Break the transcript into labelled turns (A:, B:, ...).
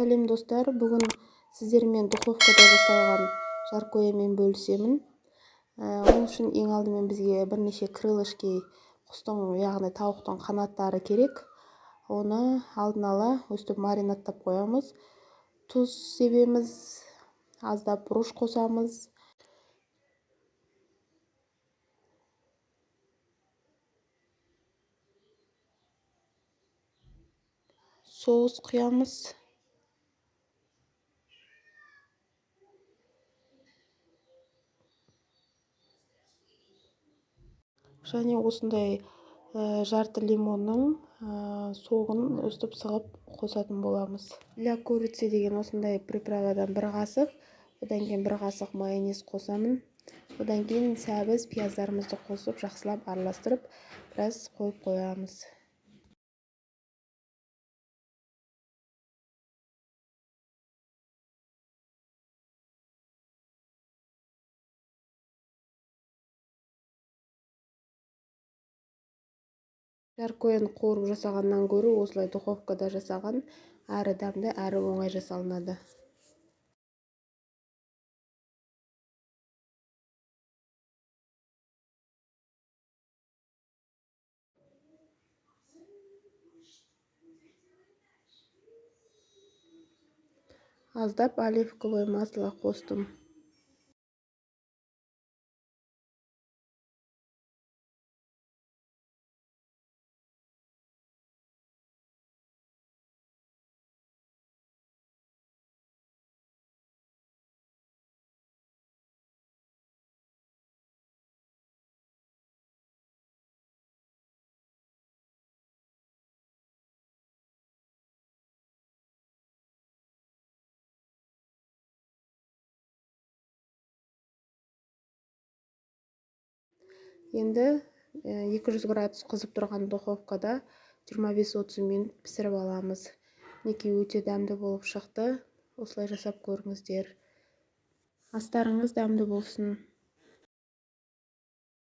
A: Сәлем, достар! Бүгін сіздермен духовкада жасалған жаркоемен бөлісемін. Ол үшін ең алдымен бізге бірнеше крылышки, құстың, яғни тауықтың қанаттары керек. Оны алдын ала өстіп маринадтап қоямыз. Тұз себеміз, аздап бұрыш қосамыз. Соус құямыз. Және осындай жарты лимонның согын өстіп сығып қосатын боламыз. Для курицы деген осындай приправадан бір қасық, одан кейін бір қасық майонез қосамын. Одан кейін сәбіз, пияздарымызды қосып, жақсылап араластырып, біраз қойып қоямыз. Жаркоені қуырып жасағаннан гөрі осылай духовкада жасаған әрі дәмді, әрі оңай жасалынады. Аздап оливковое масло қостым. Енді 200 градус қызып тұрған духовкада 25-30 минут пісіріп аламыз. Мінекей, өте дәмді болып шықты. Осылай жасап көріңіздер. Астарыңыз дәмді болсын.